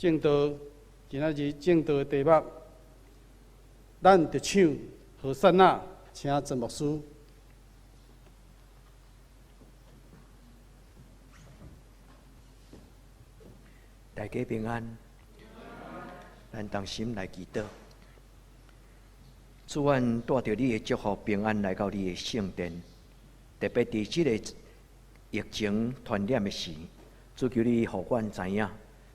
證道，今仔日證道的題目，咱著唱和散那，請曾牧師。大家平安，咱同心來祈禱。主，阮帶著你的祝福平安來到你的聖殿，特別佇這个疫情傳染的時，主求你予阮知影，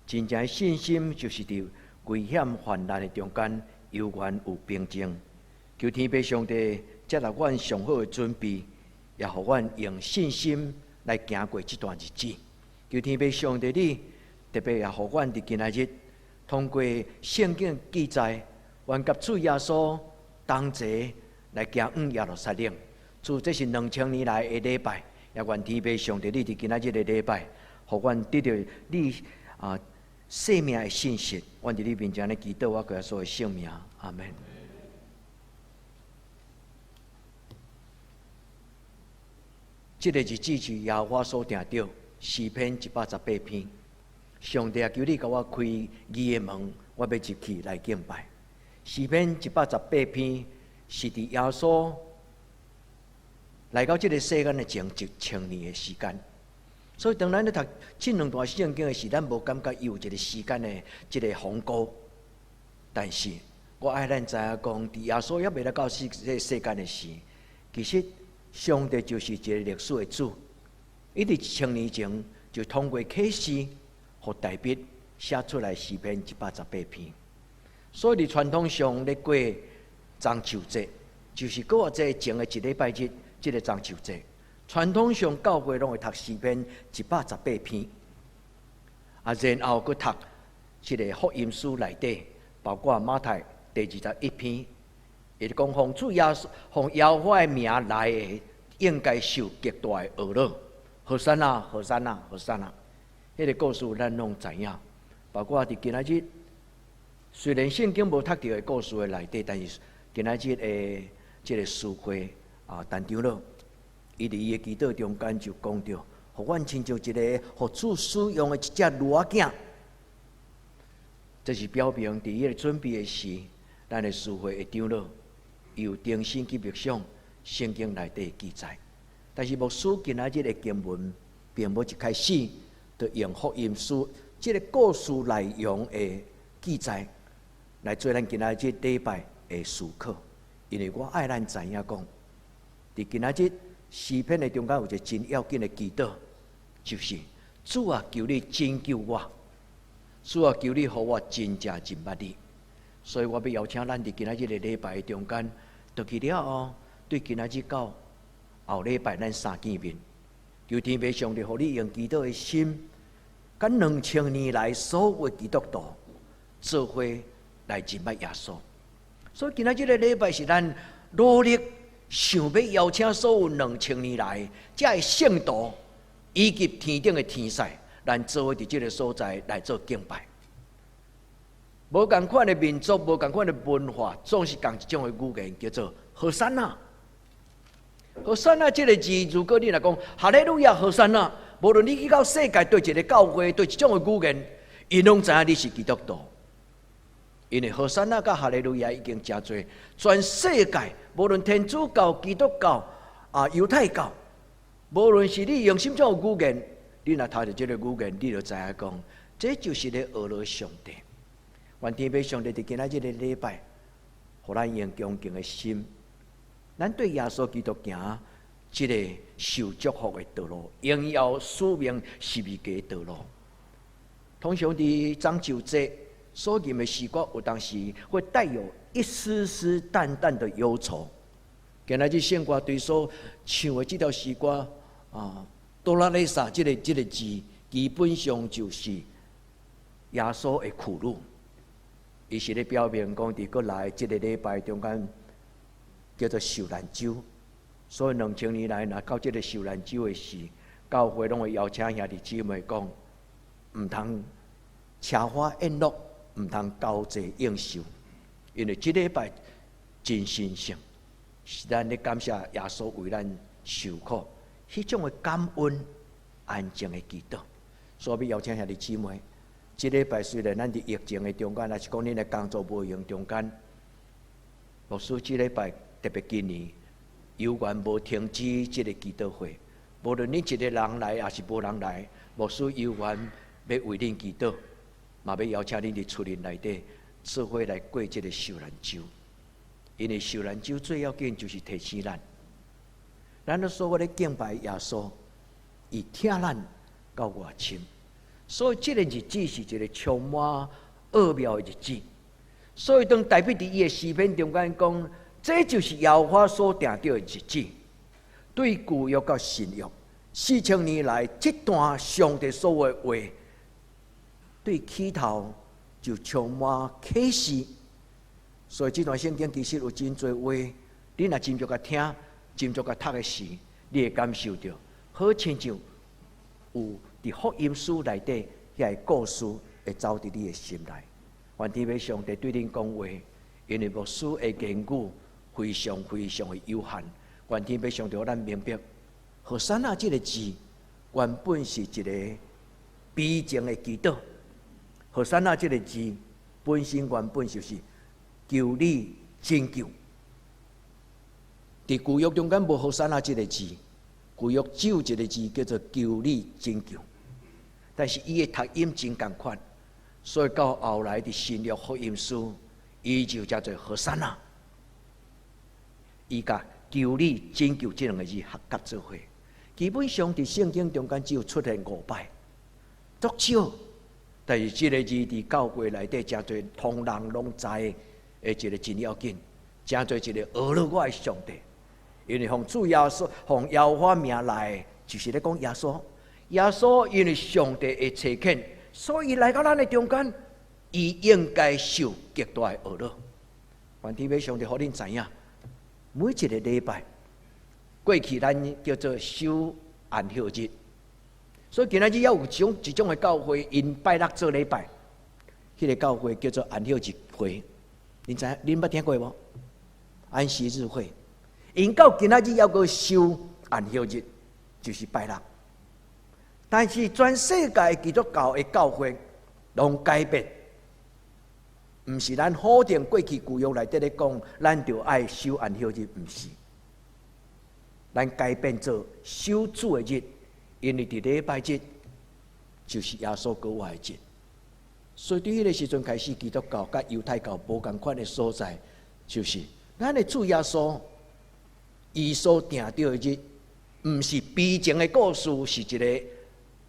真正的信心就是佇危險患難的中間，猶原有平靜。求天父上帝接納阮上好的準備，也予阮用信心來行過這段日子。求天父上帝你特別也予阮佇今仔日通過聖經記載，阮佮主耶穌同齊來行往耶路撒冷。主，這是2000年來的禮拜，也願天父上帝你佇今仔日的禮拜，予阮得著你生命的信息。阮佇你面前咧祈禱，我耶穌的聖名，阿門。這个日子是耶和華所定著，詩篇118篇。上帝啊，求你共我開義的門，我欲入去來敬拜。詩篇一百十八篇是佇耶穌來到這个世間的前1000年的時間。所以當咱咧讀這兩段聖經的時，咱無感覺伊有一个時間的這个鴻溝。但是我愛咱知影講，佇耶穌猶未來到這個世間的時，其實上帝就是一個歷史的主。伊佇1000年前就通過啟示，予大衛寫出來詩篇一百十八篇。所以佇傳統上咧過中秋節，就是復活節前的一禮拜日，這个中秋節。傳統上教會攏會讀詩篇一百十八篇，然後閣讀這个福音書內底，包括馬太第21篇，伊就講奉主耶穌、奉耶和華的名來的，應該受極大的呵咾。和散那，和散那，和散那，彼个故事咱攏知影。包括佇今仔日，雖然聖經無讀著的故事的內底，但是今仔日的這个司會陳長老，伊佇伊的祈禱中間就講著，予阮親像一个予主使用的一隻驢仔囝，這是表明佇伊个準備的時，咱的司會的長老，伊有重新去默想聖經內底的記載。但是牧師今仔日的經文，並無一開始就用福音書這个故事內容的記載來做咱今仔日禮拜的思考，因為我愛咱知影講，佇今仔日詩篇的中間有一个真要緊的祈禱，就是主啊，求你拯救我，主啊，求你予我真正認捌你。所以我欲邀請咱佇今仔日的禮拜中間，轉去了後，對今仔日到後禮拜咱三見面，求天父上帝予你用祈禱的心，佮2000年來所有基督徒做伙來認捌耶穌。所以今仔這个禮拜是咱努力想欲邀請所有兩千年來這个聖徒以及天頂的天使，咱做伙佇這个所在來做敬拜。無仝款的民族，無仝款的文化，總是仝一種的語言，叫做和散那。和散那這个字，如果你若講哈利路亞和散那，無論你去到世界佗一个教會，佗一種的語言，𪜶攏知影你是基督徒。因為和散那佮哈利路亞已經誠濟，全世界無論天主教、基督教、猶太教，無論是你用啥物種語言，你若聽著這个語言，你就知影講，這就是咧呵咾上帝。願天父上帝佇今仔這个禮拜，予咱用恭敬的心，咱對耶穌基督行這個受祝福的道路，榮耀使命十字架的道路。通常佇中秋節所吟的詩歌，有當時會帶有一絲絲淡淡的憂愁。今仔日聖歌隊所唱的這條詩歌啊，多拉雷薩這个字，基本上就是耶穌的苦路。伊是咧表明講，佇閣來這个禮拜中間叫做受難週，所以2000年來，若到這个受難週的時，教會攏會邀請兄弟姊妹講，毋通奢華宴樂，毋通交際應酬，因為這禮拜真神聖，是咱咧感謝耶穌為咱受苦，彼種的感恩、安靜的祈禱。所以欲邀請兄弟姊妹，這禮拜雖然咱佇疫情的中間，抑是講恁的工作無閒中間，牧師這禮拜特別今年猶原無停止這個祈禱會。無論恁一個人來，抑是無人來，牧師猶原欲為恁祈禱，嘛欲邀請恁佇厝裡內底做伙來過這個受難週。因為受難週最要緊就是提醒咱，咱所有咧敬拜耶穌，伊疼咱到偌深。所以這個日子是一個充滿奧妙的日子。所以當大衛佇伊的詩篇中間講，這就是耶和華所定的日子。對舊約到新約4000年來，這段上帝所說的話，對起頭就充滿啟示。所以這段聖經其實有真濟話，你若斟酌共聽，斟酌共讀的時，你會感受著，好親像有佇福音書內底遐个故事會走佇你的心內。願天父上帝對恁講話，因為牧師的言語非常非常的有限。願天父上帝予咱明白，和散那這个字原本是一个悲情的祈禱。和散那這个字本身原本就是求你拯救。佇舊約中間無和散那這个字，舊約只有一个字叫做求你拯救。但是伊的讀音真仝款，所以到後來佇新約福音書，伊就叫做和散那。伊共求你拯救這兩个字合合做伙。基本上佇聖經中間只有出現五擺，足少。但是這个字佇教會內底誠濟通人攏知的一個真要緊，誠濟一个呵咾我的上帝，因為奉主耶穌奉耶和華名來，就是咧講耶穌。耶穌因為上帝的差遣，所以來到咱的中間，伊應該受極大的呵咾。願天父上帝予恁知影，每一個禮拜過去咱叫做守安息日，所以今仔日猶有一種的教會，𪜶拜六做禮拜，彼個教會叫做安息日會。恁知影？恁捌聽過無？安息日會，𪜶到今仔日猶閣守安息日，就是拜六。但是全世界基督教的教會攏改變，毋是咱否定過去舊約內底咧講，咱就愛守安息日，毋是。咱改變做守主的日，因為佇禮拜日就是耶穌復活的日。所以對彼个時陣開始，基督教佮猶太教無仝款的所在，就是咱的主耶穌，伊所定著的日，毋是悲情的故事，是一个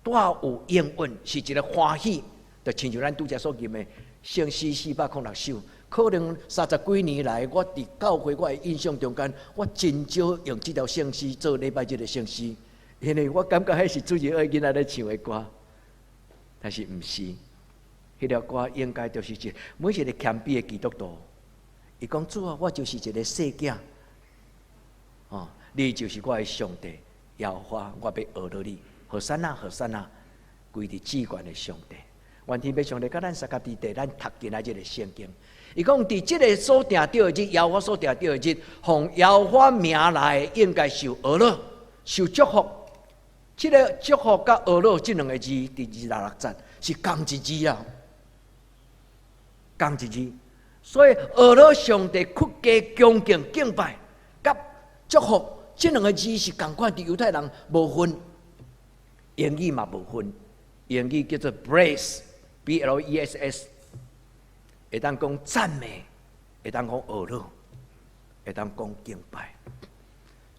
帶有應允，是一个歡喜，就親像咱拄才所吟的聖詩406首。可能三十幾年來，我佇教會我的印象中間，我真少用這條聖詩做禮拜日的聖詩，因為我感覺彼是主日學囡仔咧唱的歌，但是毋是。彼條歌應該就是一每一個謙卑的基督徒，伊講主啊，我就是一個細囝，哦，你就是我的上帝，耶和華，我欲呵咾你，和散那，和散那，歸佇至懸的上帝。願天父上帝佮咱相佮佇地，咱讀今仔這个聖經。伊講佇這个所定著的日，耶和華所定著的日，奉耶和華名來，應該受呵咾，受祝福。這个祝福佮呵咾這兩个字，佇26節是仝一字啊，仝一字。所以呵咾上帝屈膝恭敬敬拜，佮祝福這兩个字是仝款，佇猶太人無分，英語嘛無分，英語叫做 bless，B L E S S，會當講讚美，會當講呵咾，會當講敬拜。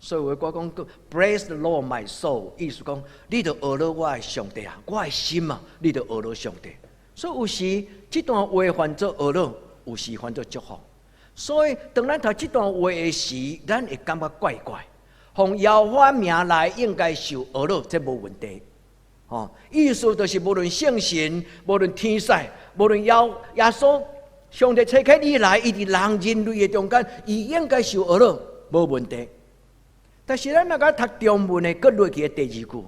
所以有歌講 Bless the Lord my soul，意思講你著呵咾我的上帝啊，我的心啊，你著呵咾上帝。所以有時這段話翻做呵咾，有時翻做祝福。所以當咱讀這段話的時，咱會感覺怪怪。奉耶和華名來，應該受呵咾，這無問題。吼，意思就是無論聖神，無論天使，無論耶穌，上帝差遣伊來，伊佇人類的中間，伊應該受呵咾，無問題。但是咱若共讀中文的，閣落去的第二句，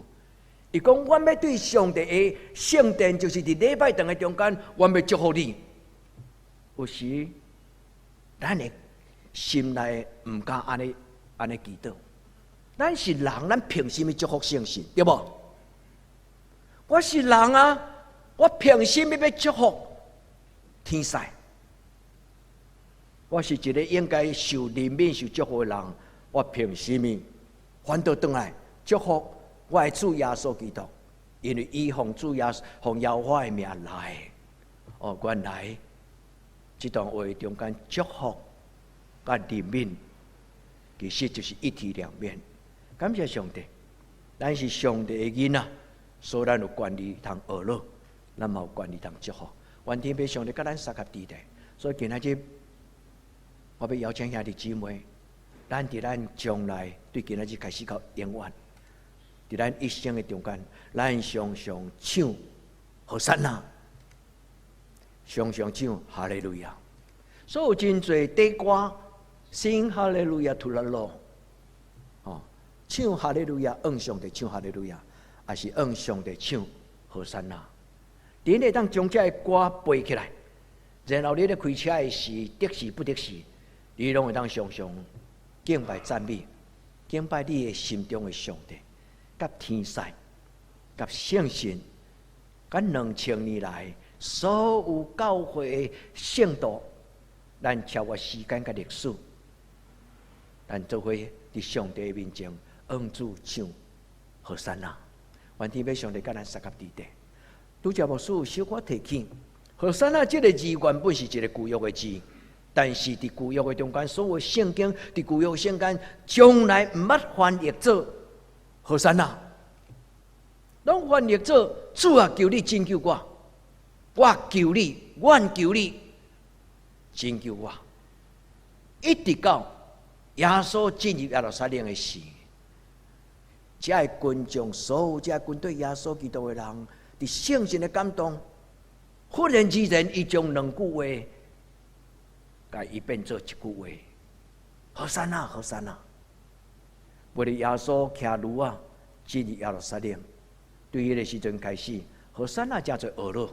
伊講：阮欲對上帝的聖殿，就是佇禮拜堂的中間，阮欲祝福你。有時，咱的心內毋敢按呢按呢祈禱。咱是人，咱憑啥物祝福聖神？對無？我是人啊，我憑什麼欲祝福天使？我是一个應該受憐憫、受祝福的人，我憑什麼反倒轉來祝福我的主耶穌基督？因為伊奉主耶奉耶和華的名來。哦，原來這段話中間祝福佮憐憫，其實就是一體兩面。感謝上帝，咱是上帝的囡仔，所以咱有權利通呵咾，咱嘛有權利通祝福。願天父上帝佮咱相佮佇咧，所以今仔日我欲邀請兄弟姊妹，咱佇咱將來對今仔日開始到永遠，佇咱一生的中間，咱常常唱和散那，常常唱哈利路亞。所以有真濟短歌，Sing Hallelujah to the Lord，哦，唱哈利路亞，向上帝唱哈利路亞，抑是向上帝唱和散那。恁會當將這个歌背起來，然後你咧開車的時，得時不得時，你攏會當常常敬拜讚美，敬拜你的心中的上帝，佮天使、佮聖神、佮2000年來所有教會的聖徒，咱超越時間佮歷史，咱做伙佇上帝面前向主唱和散那，願天父上帝佮咱相佮佇咧。拄才牧師有小可提起，和散那這个字原本是一个舊約的字，但是佇舊約的中間，所有聖經佇舊約聖經從來毋捌翻譯做和散那，攏翻譯做主啊，求你拯救我，我求你，阮求你拯救我，一直到耶穌進入耶路撒冷的時，這个群眾，所有這個跟隨耶穌基督的人，佇聖神的感動，忽然之間，伊將兩句話，共伊變做一句話：和散那，和散那。為了耶穌騎驢仔進入耶路撒冷，對彼个時陣開始，和散那成做呵咾，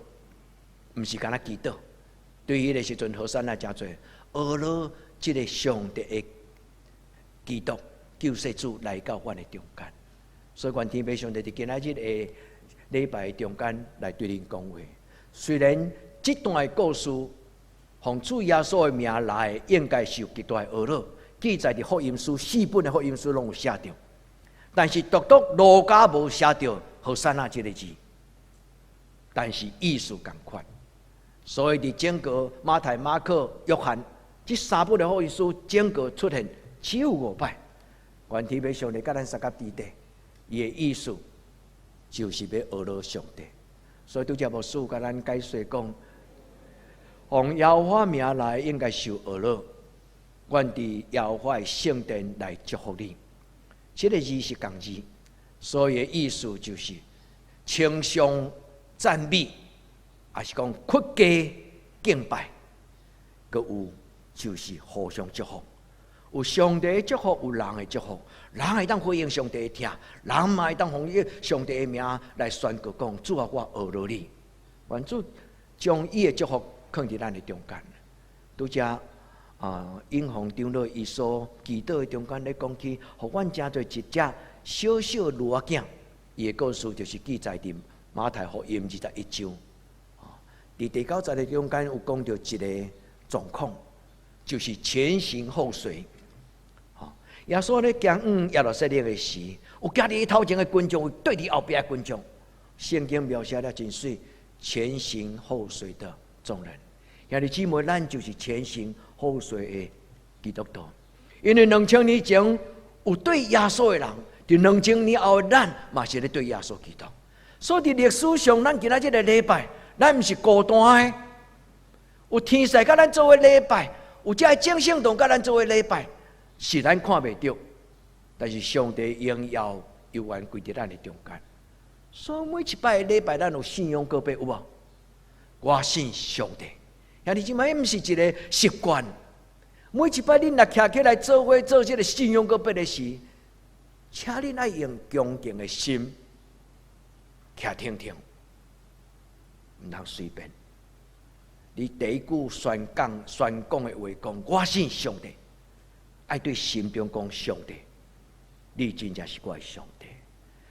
毋是干焦祈禱。對彼个時陣，和散那成做呵咾，這个上帝的基督救世主來到阮的中間。所以，願天父上帝佇今仔日的禮拜中間來對恁講話。雖然這段的故事，奉主耶穌的名來，應該受極大的呵咾，記載佇福音書四本的福音書攏有寫著，但是獨獨路加無寫著和散那這个字，但是意思仝款。所以佇整個馬太、馬可、約翰這三本的福音書，整個出現只有五擺。願天父上帝佮咱相佮佇咧，伊的意思就是欲呵咾上帝。所以拄才牧師共咱解說講，奉耶和華名來應該受呵咾，願佇耶和華的聖殿來祝福你。這个字是仝字，所以的意思就是稱頌讚美，抑是講屈膝敬拜，閣有就是互相祝福。有上帝的祝福，有人的祝福。人會當回應上帝的疼，人嘛會當奉上帝的名來宣告講：主啊，我呵咾你。願主將伊的祝福囥佇咱的中間。拄才啊，永鴻長老伊所祈禱的中間咧講起，予阮成做一隻小小驢仔囝。伊的故事就是記載佇馬太福音21章。佇第九節的中間有講著一个狀況，就是前行後隨。耶穌咧行往耶路撒冷的時，有行佇伊頭前的群眾，有綴佇後壁的群眾。聖經描寫了真媠，前行後隨的眾人。兄弟姊妹，咱就是前行後隨的基督徒。因為2000年前有綴耶穌的人，佇2000年後的咱嘛是咧綴耶穌基督。所以佇歷史上，咱今仔這个禮拜，咱毋是孤單的，有天使佮咱做伙禮拜，有這个眾聖徒佮咱做伙禮拜。是咱看袂著，但是上帝榮耀猶原歸佇咱的中間。所以每一擺禮拜，咱有信仰告白有無？我信上帝。兄弟姊妹，毋是一个習慣。每一擺恁若徛起來做伙做這个信仰告白的時，請恁愛用恭敬的心徛挺挺，毋通隨便。你第一句宣講宣講的話講，我信上帝。愛對心中講上帝，你真正是我的上帝。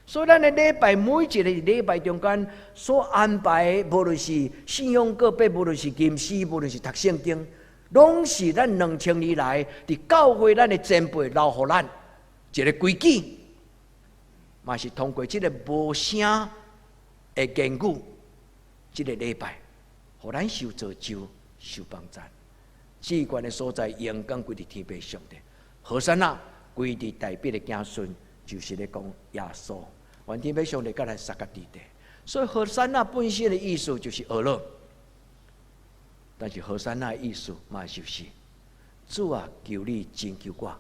所以咱的禮拜每一個禮拜中間所安排，無論是信仰告白，無論是吟詩，無論是讀聖經，攏是咱2000年來佇教會咱的前輩留予咱一個規矩，嘛是通過這個無聲的言語，這個禮拜，予咱受造就、受幫贊。至懸的所在，榮光歸佇天父上帝。和散那歸佇大衛的子孫，就是咧講耶穌。願天父上帝佮咱相佮佇咧。所以和散那本身的意思就是呵咾，但是和散那的意思嘛就是主啊，求你拯救我。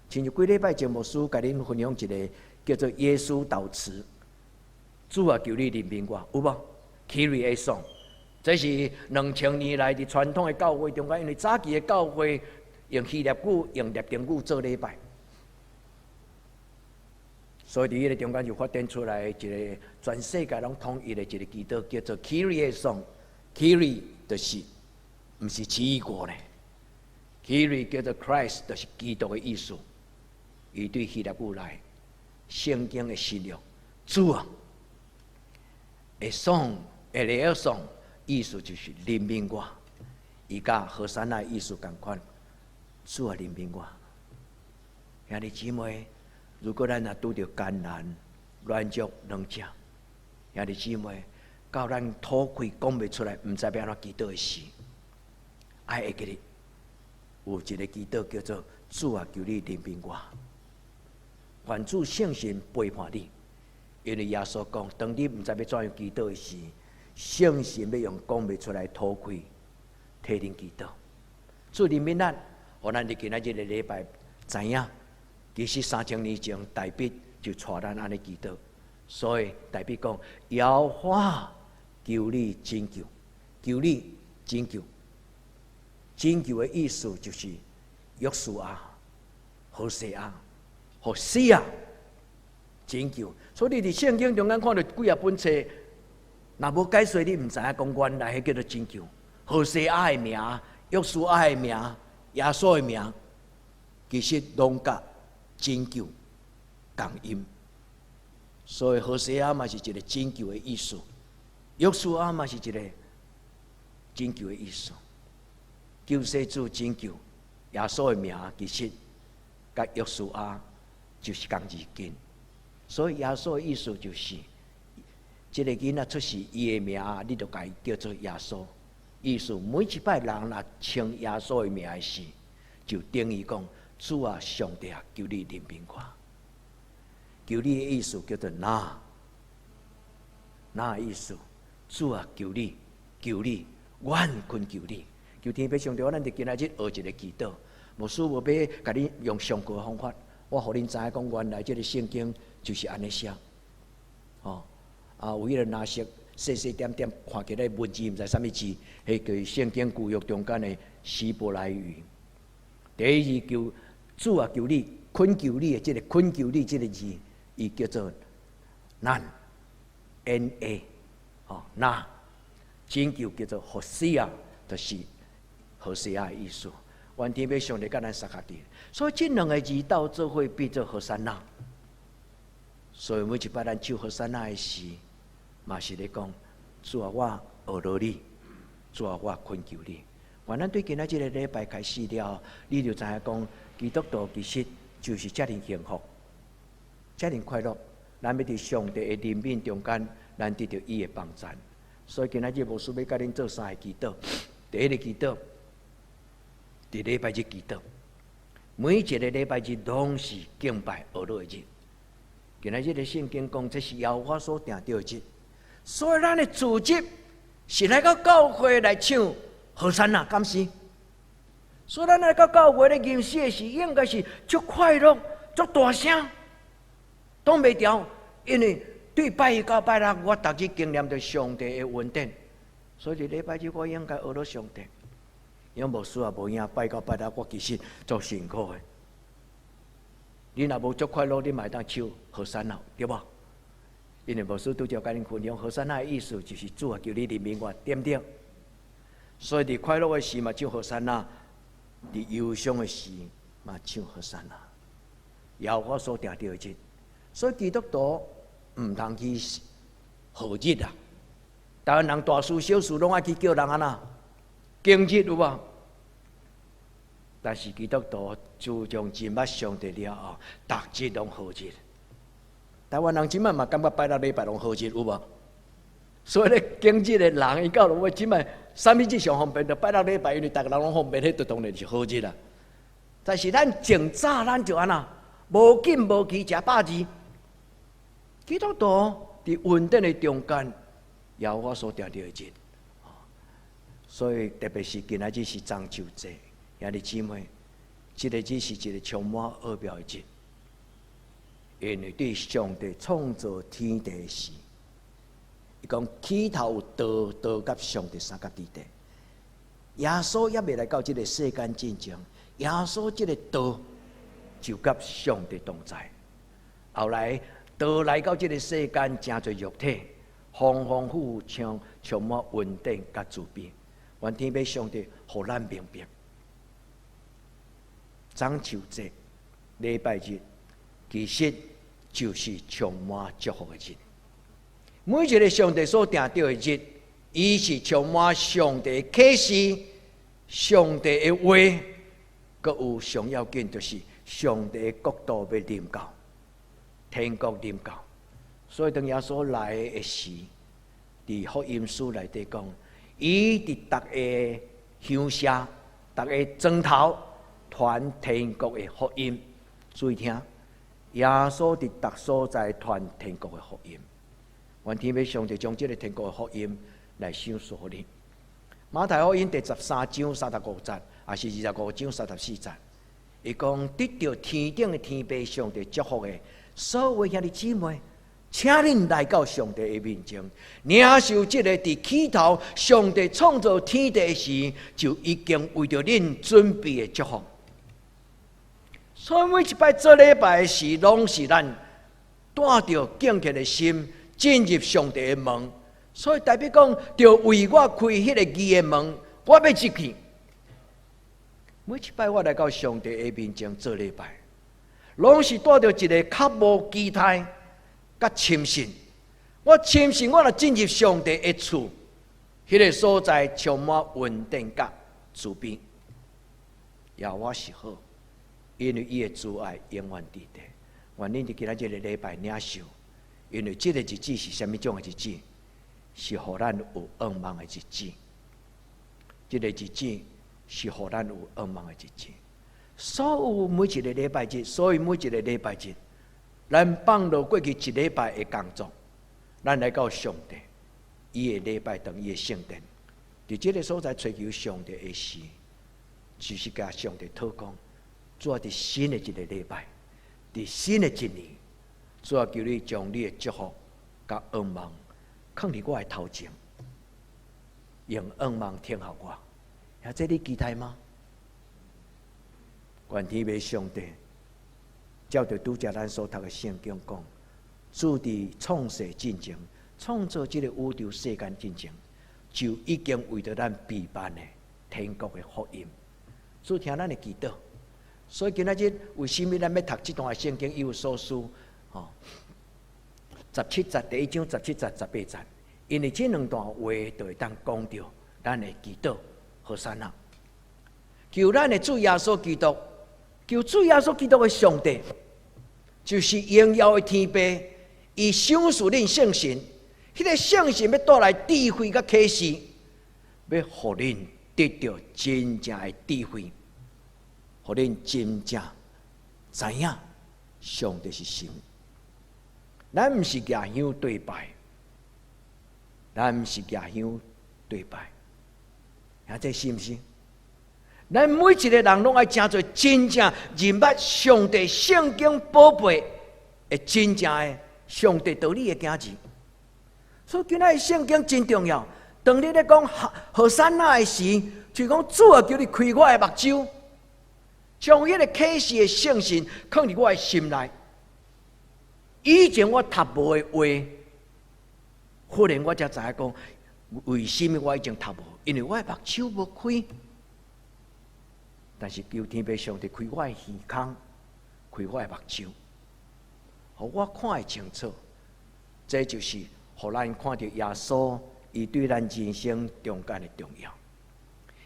親像幾禮拜前牧師共恁分享一個叫做耶穌禱詞，主啊，求你憐憫我，有無？Kyrie eleison，這是2000年來佇傳統的教會中間，因為早期的教會用希臘語、用拉丁語做禮拜。所以佇彼個中間就發展出來一個全世界攏統一的一個祈禱，叫做 Kyrie eleison。Kyrie 就是，毋是奇異果咧。Kyrie 叫做 Christ，就是基督的意思。伊對希臘語來，聖經的新約，主啊，會送，eleison，意思就是憐憫我。伊佮和散那意思仝款，主啊，憐憫我。兄弟姊妹，如果咱若拄著艱難、軟弱、軟弱，兄弟姊妹，到咱吐氣講袂出來，毋知欲按怎祈禱的時，愛會記得有一個祈禱叫做主啊，求你憐憫我，願主聖神陪伴你，因為耶穌講，當你毋知欲怎樣祈禱的時，聖神欲用講袂出來吐氣，替恁祈禱。主憐憫咱，予咱佇今仔日的禮拜知影。其實3000年前，大衛就帶咱按呢祈禱，所以大衛講：耶和華求你拯救，求你拯救。拯救的意思就是約書亞、何西阿、何西亞拯救。所以你佇聖經中間看著幾若本冊，若無解說，你毋知影講原來彼叫做拯救。何西阿的名、約書亞的名、耶穌的名，其實攏佮拯救仝音，所以何西阿嘛是一個拯救的意思，約書亞嘛是一個拯救的意思。救世主拯救耶穌的名，其實佮約書亞就是仝字根，所以耶穌的意思就是，這個囡仔出世，伊的名你就共伊叫做耶穌。意思每一擺人若稱耶穌的名時，就等於講，主啊，上帝啊，求你憐憫我。求你的意思叫做那，那意思，主啊，求你，求你，我懇求你，求天父上帝，咱佇今仔日學一個祈禱。牧師無欲共你用上高的方法，我予恁知影講，原來這個聖經就是按呢寫。哦，啊，有彼個藍色細細點點，看起來文字毋知啥物字，彼個聖經舊約中間的希伯來語。第一字求主啊，求你懇求你的這個懇求你這個字，伊叫做難，N A，哦，那拯救叫做何西阿，就是何西阿的意思。願天父上帝佮咱相佮佇，所以這兩個字鬥做伙變做和散那。所以每一擺咱唱和散那的時，嘛是咧講主啊，我呵咾你，主啊，我懇求你。願咱對今仔這個禮拜開始了，你就知影講，基督徒其實就是遮爾幸福，遮爾快樂。咱欲佇上帝的憐憫中間，咱得著伊的幫贊。所以今仔日牧師欲佮恁做三個祈禱。第一個祈禱，佇禮拜日祈禱，每一個禮拜日攏是敬拜呵咾的日。今仔日的聖經講，這是耶和華所定的日，所以咱的主日是來到教會來唱和散那，敢是？所以咱來到教會咧吟詩的時，應該是足快樂、足大聲，擋袂牢，因為對拜一到拜六，我逐日經驗著上帝的恩典，所以佇禮拜日我應該呵咾上帝。因為牧師也無影，拜到拜六我其實足辛苦的。你若無足快樂，你嘛會當唱和散那，對無？因為牧師拄才共恁分享和散那的意思，就是主啊，求你憐憫我，對毋對？所以佇快樂的時嘛唱和散那，佇憂傷的時嘛唱和散那。耶和華所定的日，所以基督徒毋通去賀日啊！台灣人大事小事攏愛去叫人按怎敬日有無？但是基督徒自從認捌上帝了後，逐日攏好日。台灣人這擺嘛感覺拜六禮拜攏好日有無？所以咧敬日的人，伊到落尾這擺啥物日上方便，就拜六禮拜，因為逐个人攏方便，彼就當然是好日啦。但是咱從早咱就按怎，無緊無急食百二。基督徒佇恩典的中間，耶和華所定的日，所以特別是今仔日是中秋節，兄弟姊妹，這个日是一個充滿奧妙的日，因為對上帝創造天地時，伊講起頭有道，道佮上帝相佮佇地。耶穌猶未來到這个世間進前，耶穌這个道就佮上帝同在。後來道來到這个世間，成做肉體，豐豐富富，充滿恩典佮慈悲。願天父上帝予咱明白，中秋節禮拜日其實就是充滿祝福的日。每一个上帝所定著的日，伊是充滿上帝啟示、上帝的話，閣有上要緊就是上帝的國度欲臨到，天國臨到。所以當耶穌來的時，佇福音書內底講，伊佇逐个鄉社、逐个庄頭傳天國的福音。注意聽，耶穌佇逐所在傳天國的福音。願天父上帝將這个天國的福音來賞賜予你。馬太福音第13章35節，抑是25章34節，伊講得著天頂的天父上帝祝福的所有兄弟姊妹，請恁來到上帝的面前，領受這个佇起頭上帝創造天地時就已經為著恁準備的祝福。所以每一擺做禮拜的時，攏是咱帶著敬虔的心進入上帝的門。所以代表講，著為我開彼個義的門，我欲入去。每一擺我來到上帝的面前做禮拜，攏是帶著一个較無期待、佮深信。我深信，我若進入上帝的厝，彼个所在充滿恩典佮慈悲。耶和華是好，因為伊的慈愛永遠佇地。願恁佇今仔這个禮拜領受，因為這个日子是啥物種的日子？是予咱有盼望的日子。這个日子是予咱有盼望的日子。所有每一个禮拜日，所以每一个禮拜日，咱放落過去一禮拜的工作，咱來到上帝伊的禮拜堂，伊的聖殿，佇這个所在揣求上帝的時，就是共上帝討講，主啊，佇新的一个禮拜，佇新的一年，主啊，求你將你的祝福佮盼望囥佇我的頭前，用盼望聽候我。啊，這你期待嗎？願天父上帝照著拄才咱所讀的聖經講，主佇創世進前，創造這個宇宙世間進前，就已經為著咱備辦的天國的福音。主聽咱的祈禱，所以今仔日為啥物咱欲讀這段的聖經？以弗所書，吼，十七節第一章十七節十八節，因為這兩段話就會當講著咱的祈禱和散那，求咱的主耶穌基督，求主耶穌基督的上帝，就是榮耀的天父，伊賞賜恁聖神，彼个聖神欲帶來智慧佮啟示，欲予恁得著真正的智慧，予恁真正知影上帝是神。咱毋是舉香對拜，咱毋是舉香對拜，啊，這是毋是？咱每一個人攏愛成做真正認捌上帝聖經寶貝的真正的上帝道理的囝兒。所以今仔日聖經真重要。當你咧講和散那的時，就講主啊，求你開我的目睭，將彼个啟示的聖神囥佇我的心內。以前我讀無的話，忽然我才知影講，為啥物我以前讀無？因為我的目睭無開。但是求天父上帝開我的耳孔，開我的目睭，予我看會清楚。這就是予咱看著耶穌伊對咱人生中間的重要。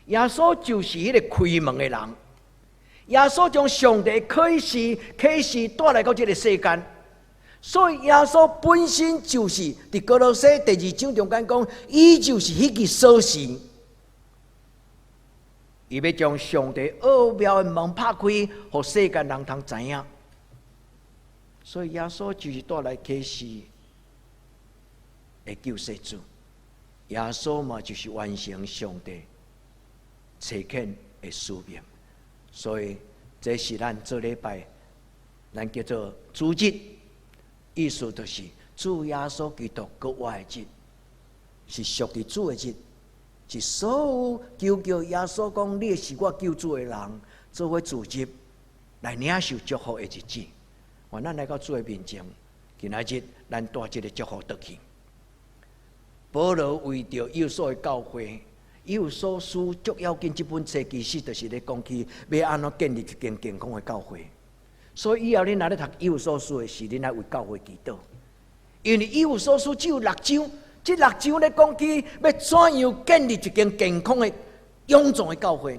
耶穌就是彼個開門的人。耶穌將上帝啟示啟示帶來到這个世間，所以耶穌本身就是佇歌羅西第二章中間講，伊就是彼支鎖匙，伊欲將上帝奧妙的門拍開，予世間人通知影。所以耶穌就是帶來啟示的救世主，耶穌嘛就是完成上帝差遣的使命。所以，這是咱做禮拜，咱叫做主日，意思就是主耶穌基督閣活的日，是屬佇主的日，是所有求叫耶穌講你是我救主的人，做伙主日來領受祝福的日子。願咱來到主的面前，今仔日咱帶這个祝福轉去。保羅為著以弗所的教會。以弗所書足要緊，這本冊其實就是咧講起欲按怎建立一間健康的教會。所以以後恁若咧讀以弗所書的時，恁愛為教會祈禱，因為以弗所書只有六章，這六章咧講起欲怎樣建立一間健康的勇壯的教會。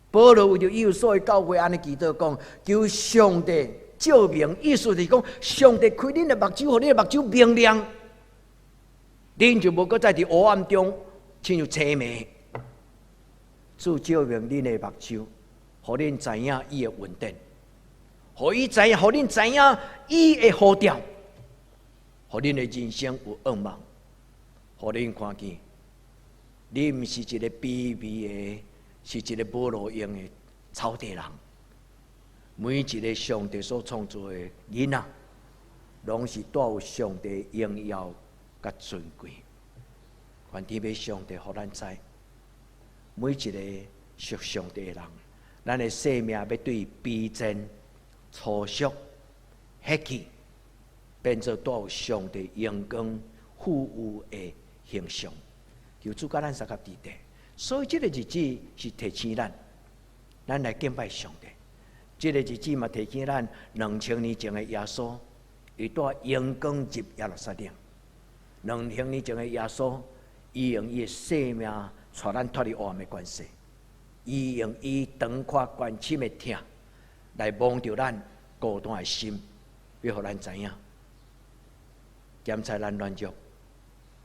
保羅為著以弗所的教會按呢祈禱講，求上帝照明，意思就是講上帝開恁的目睭，予恁的目睭明亮，恁就無閣再佇黑暗中。親像青暝，主照明恁的目睭，予恁知影伊的恩典，予伊知影，予恁知影伊的呼召，予恁的人生有向望，予恁看見，你毋是一个卑微的，是一个無路用的草地人。每一个上帝所創造的囡仔，攏是帶有上帝榮耀佮尊貴。願天父上帝予咱知，每一个屬上帝的人，咱的生命欲對卑賤、粗俗、血氣，變做帶有上帝榮光、富有的形象。求主佮咱相佮佇咧。所以這个日子是提醒咱，咱來敬拜上帝。這个日子嘛提醒咱，2000年前的耶穌，伊帶榮光入耶路撒冷。2000年前的耶穌，伊用伊的生命帶咱脫離黑暗的權勢，伊用伊長闊懸深的疼來摸著咱孤單的心，欲予咱知影，檢查咱軟弱，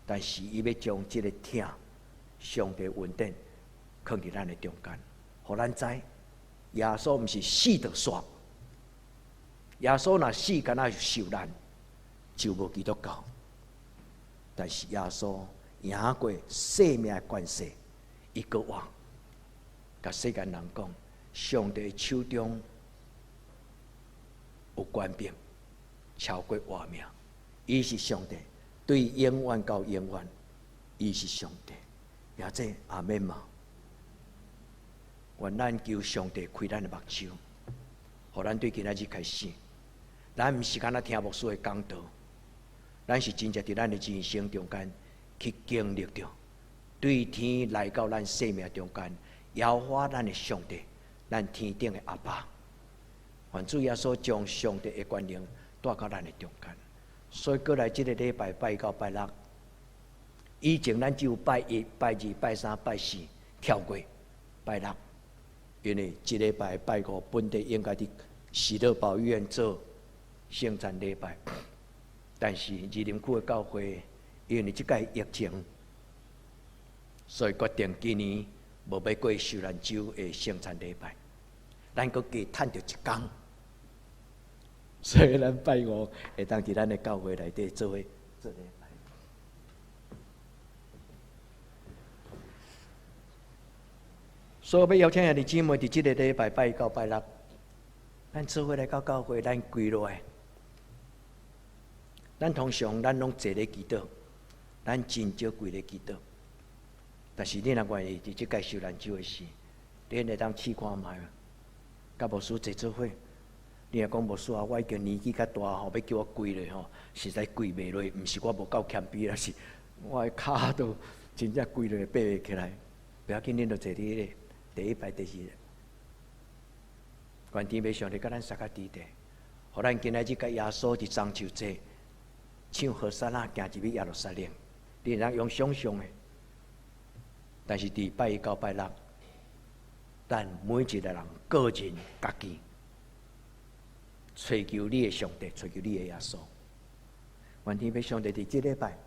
但是伊欲將這个疼，上帝恩典，囥佇咱的中間，予咱知，耶穌毋是死就煞，耶穌若死，敢若是受難，就無基督教。但是耶穌贏過生命的權勢，伊閣活，共世間人講，上帝手中有權柄，超過活命。伊是上帝，對永遠到永遠，伊是上帝。也這阿們嗎？願咱求上帝開咱的目睭，予咱對今仔日開始，咱毋是干焦聽牧師的講道，咱是真正佇咱的人生中間去經歷著，對天來到咱生命中間，耶和華咱的上帝，咱天頂的阿爸，願主耶穌將上帝的權能帶到咱的中間。所以過來這个禮拜拜一到拜六，以前咱只有拜一、拜二、拜三、拜四跳過拜六，因為這禮拜拜五本地應該佇喜樂堡醫院做聖餐禮拜，但是士林區的教會因為這擺疫情，所以決定今年無欲過受難週的聖餐禮拜，咱閣加趁著一工，所以咱拜五會當佇咱的教會內底做伙做禮拜。所以欲邀請兄弟姊妹佇這个禮拜拜一到拜六，咱做伙來到教會，咱跪落來。咱通常咱攏坐咧祈禱，咱真少跪咧祈禱。但是你若願意佇這擺受難週的時，你會當試看覓，佮牧師坐做伙。你若講牧師啊，我已經年紀較大吼，欲叫我跪落吼，實在跪袂落，毋是我無夠謙卑，而是我的跤都真正跪落爬袂起來。袂要緊，恁就坐佇彼个第一排、第二。願天父上帝佮咱相佮佇咧，予咱今仔日佮耶穌佇棕樹節，唱和散那行入去耶路撒冷，你會當用想象的。但是佇拜一到拜六，咱每一個人個人家己，揣求你的上帝，揣求你的耶穌。願天父上帝佇這禮拜，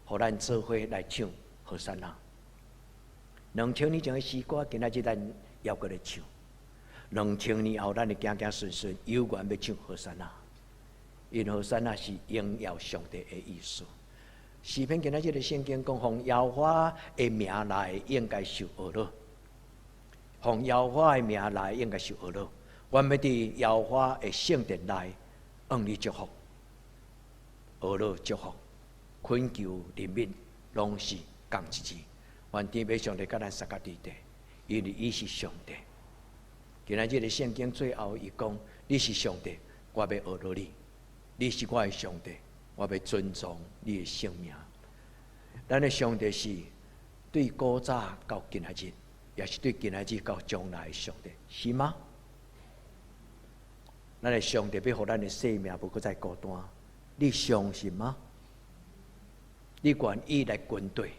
予咱做伙來唱和散那。2000年前的詩歌，今仔日咱猶閣咧唱。2000年後，咱的子子孫孫猶原欲唱和散那，因和散那是榮耀上帝的意思。詩篇今仔日的聖經講，奉耶和華的名來，應該受呵咾。奉耶和華的名來，應該受呵咾。阮欲佇耶和華的聖殿內，向你祝福，呵咾祝福，懇求憐憫，攏是仝一字。願天父上帝佮咱相佮佇咧，因為伊是上帝。今仔日的聖經最後伊講：你是上帝，我欲呵咾你；你是我的上帝，我欲尊崇你的聖名。咱的上帝是對古早到今仔日，也是對今仔日到將來的上帝，是嗎？咱的上帝欲予咱的生命無閣再孤單，你相信嗎？你願意來跟隨，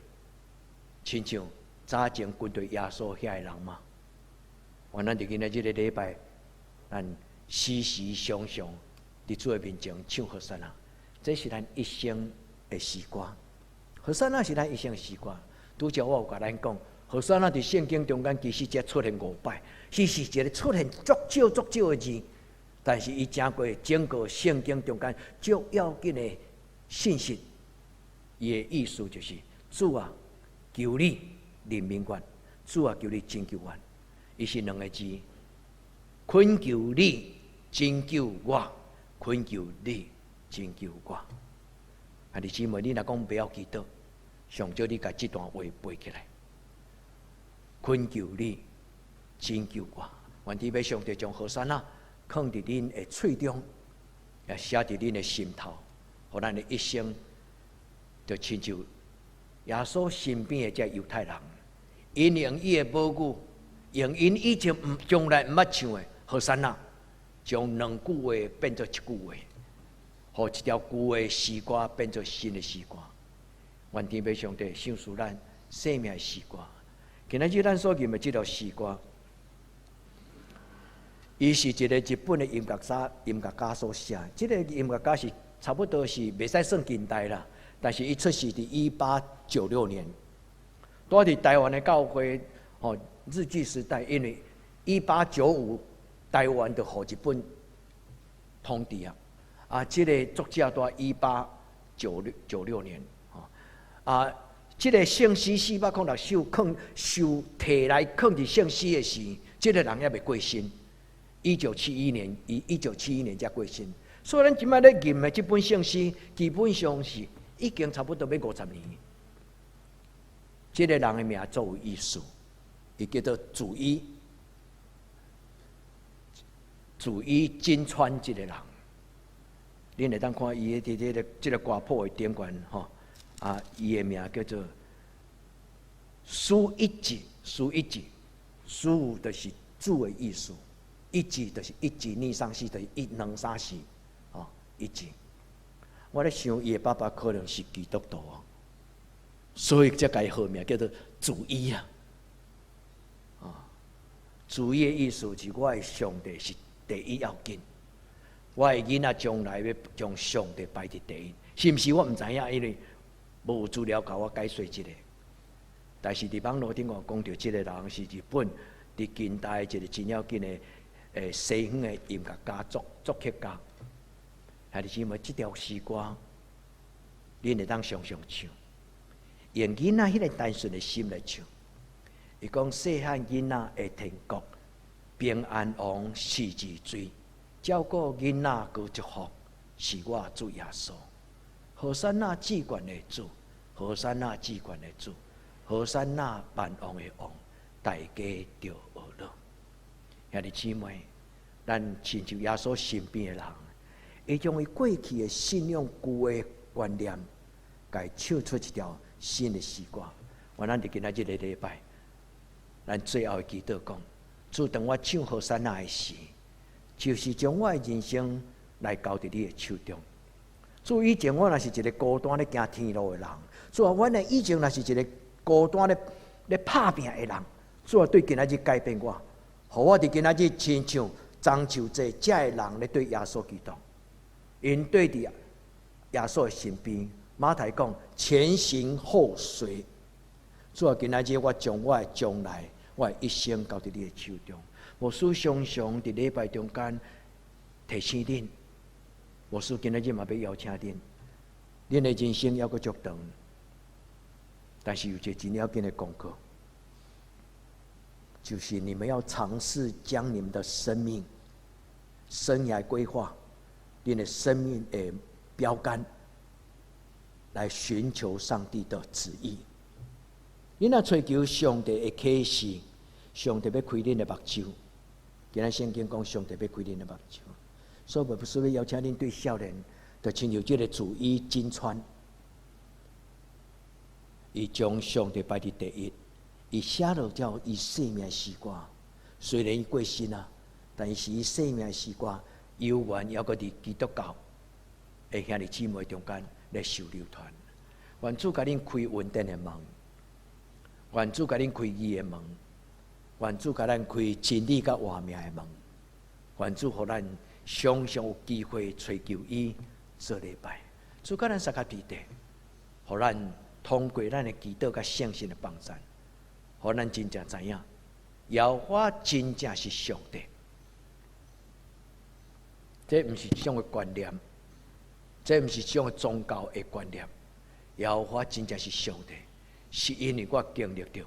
親像早前跟隨耶穌遐个人嗎？願咱佇今仔這個禮拜，咱時時常常佇主的面前唱和散那，這是咱一生的詩歌。和散那是咱一生的詩歌。拄才我有共咱講，和散那佇聖經中間其實才出現五擺，是一個出現足少足少的字，但是伊成過整個聖經中間足要緊的信息。伊的意思就是：主啊，求你憐憫我；主啊，求你拯救我。伊是兩個字，懇求你拯救我，懇求你拯救我。兄弟姊妹，你若講袂曉祈禱，上少你共這段話背起來。懇求你拯救我，願天父上帝將和散那囥佇恁的喙中，也寫佇恁的心頭，予咱的一生就親像耶穌身邊的這猶太人，𪜶用伊的母語，用𪜶以前毋從來毋捌唱的和散那，將兩句話變做一句話，予一條舊的詩歌變做新的詩歌。願天父上帝賞賜咱生命的詩歌。今仔日咱所吟的這條詩歌，伊是一個日本的音樂家所寫。這個音樂家是差不多是袂使算近代啦，但是伊出世佇1896年，佇佇台灣的教會，吼，日據時代，因為1895台灣就予日本統治啊。啊，這個作者佇1896年，吼，啊，這個聖詩406首，囥受提來囥佇聖詩的時，這個人猶未過身。一九七一年，伊一九七一年才過身。所以咱這擺咧吟的這本聖詩，基本上是已經差不多欲50年。這個人的名足有意思，伊叫做祖伊，祖伊金川這個人。恁會當看伊的佇這個歌譜的頂懸吼，啊，伊的名叫做蘇一吉，蘇一吉，蘇就是主的意思，一吉就是一吉二三四，就是一兩三四，吼，一吉。我咧想，伊的爸爸可能是基督徒，所以才共伊號名叫做主伊啊。啊，主伊的意思是我的上帝是第一要緊。我的囡仔將來欲將上帝擺佇第一，是毋是？我毋知影，因為無資料共我解說這個。但是佇網路頂頭講著這個人是日本佇近代一個真要緊的西方的音樂家作曲家。兄弟姊妹，這條詩歌，恁會當常常唱，用囡仔彼個單純的心來唱。伊講細漢囡仔的天國，平安王十字錐。照顧囡仔閣祝福，是我主耶穌。和散那至懸的主，和散那至懸的主，和散那萬王的王，大家著呵咾。兄弟姊妹，咱親像耶穌身邊的人，會將伊過去的信仰舊的觀念，共伊唱出一條新的詩歌。願咱佇今仔這個禮拜，咱最後的祈禱講：主當我唱和散那的時，就是將我的人生來交佇你的手中。主，以前我若是一个孤單咧行天路的人，主啊，我呢以前若是一個孤單咧拍拚的人，主啊，對今仔日改變我，予我佇今仔日親像樟樹這遮的人咧對耶穌基督，𪜶對佇耶穌的身邊。馬太講前行後隨，主啊，今仔日我將我的將來，我的一生交佇你的手中。牧師常常佇禮拜中間提醒恁，牧師今仔日嘛欲邀請恁，恁的人生猶閣足長，但是有一個真要緊的功課，就是你們要嘗試將你們的生命、生涯規劃、恁的生命的標杆，來尋求上帝的旨意。恁若追求上帝的啟示，上帝欲開恁的目睭。今仔聖經講，上帝欲開恁的目睭，所以牧師欲邀請恁對少年，就親像這个主衣金川，伊將上帝擺佇第一，伊寫落了伊生命詩歌。雖然伊過身啊，但是伊生命詩歌猶原猶閣佇基督教的兄弟姊妹中間來受流傳。願主共恁開恩典的門，願主共恁開義的門，願主共咱開真理佮活命的門，願主予咱常常有機會揣求伊做禮拜。主共咱相佮佇底，予咱通過咱的祈禱佮聖神的幫贊，予咱真正知影，耶和華真正是上帝。這毋是一種的觀念，這毋是一種的宗教的觀念。耶和華真正是上帝，是因為我經歷著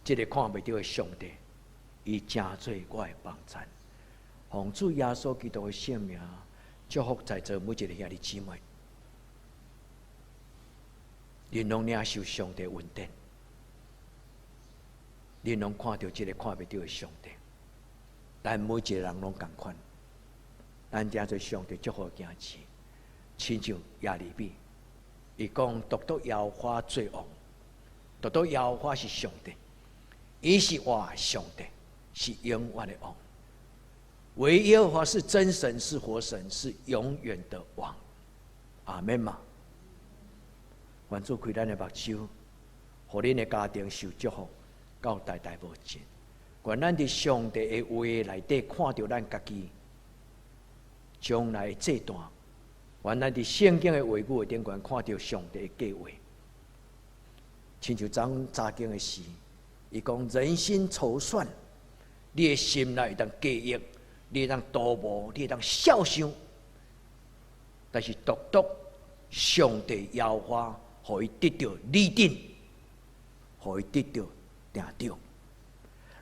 這个看袂著的上帝，伊成做我的幫贊。奉主耶穌基督的聖名，祝福在座每一个兄弟姊妹，恁攏領受上帝恩典，恁攏看著這个看袂著的上帝。咱每一个人攏仝款，咱成做上帝祝福的囝兒，親像耶利米，伊講獨獨耶和華做王，獨獨耶和華是上帝，伊是我的上帝，是永遠的王。唯耶和華是真神，是活神，是永遠的王。阿們嘛？願主開咱的目睭，予恁的家庭受祝福，到代代無盡。願咱佇上帝的話內底看著咱家己將來的這段，願咱佇聖經的話語的頂懸看著上帝的計劃。親像昨查經的時，伊講人心籌算，你的心內會當計劃，你會當圖謀，你會當肖想，但是獨獨上帝耶和華，予伊得著立定，予伊得著定著。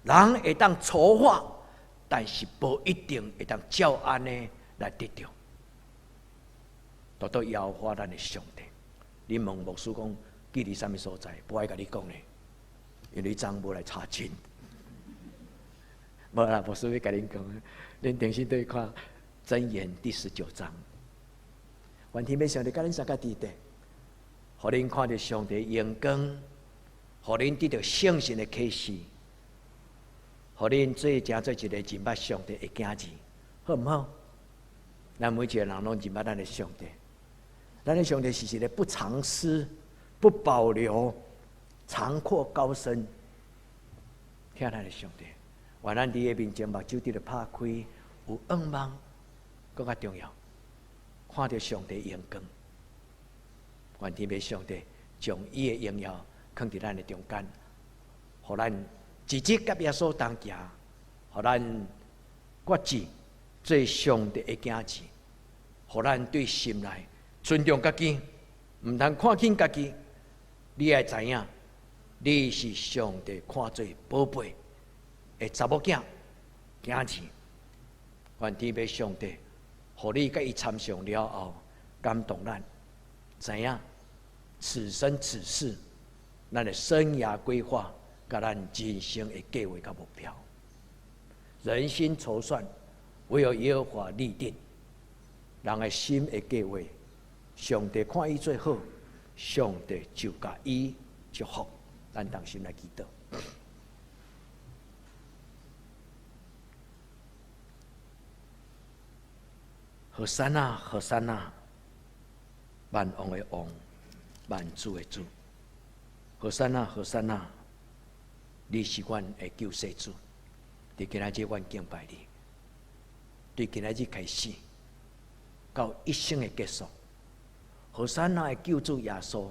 人會當籌劃，但是無一定會當照按呢來得著。獨獨耶和華咱的上帝，你問牧師講記佇啥物所在？無愛共你講咧，因為你昨無來查經。無啦，牧師欲共恁講，恁定心對看箴言第19章。願天父上帝佮恁相佮佇底，予恁看著上帝榮光，予恁得著聖神的啟示，予恁做成做一个認捌上帝的囝兒，好毋好？咱每一个人攏認捌咱的上帝，咱的上帝是一个不藏私、不保留、長闊高深，疼咱的上帝。願咱佇伊面前目睭得著拍開，有仰望，閣較重要，看著上帝榮光。願天父上帝將伊的榮耀囥佇咱的中間，予咱一直佮耶穌同行，予咱決志做上帝的囝兒，予咱對心內尊重家己，毋通看輕家己。你愛知影，你是上帝看做寶貝的查某囝、囝兒。願天父上帝，予你佮伊參詳了後，感動咱，知影此生此世，咱的生涯規劃，佮咱人生的計劃佮目標。人心籌算，唯有耶和華立定。人的心的計劃，上帝看伊做好，上帝就共伊祝福。咱同心來祈禱。和散那，和散那。萬王的王，萬主的主。和散那，和散那，你是阮的救世主。佇今仔日，阮敬拜你。對今仔日開始，到一生的結束，和散那的救主耶穌，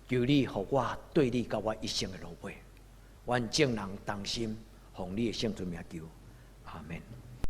求你予我綴你到我一生的落尾。阮眾人同心，奉你的聖尊名求，阿門。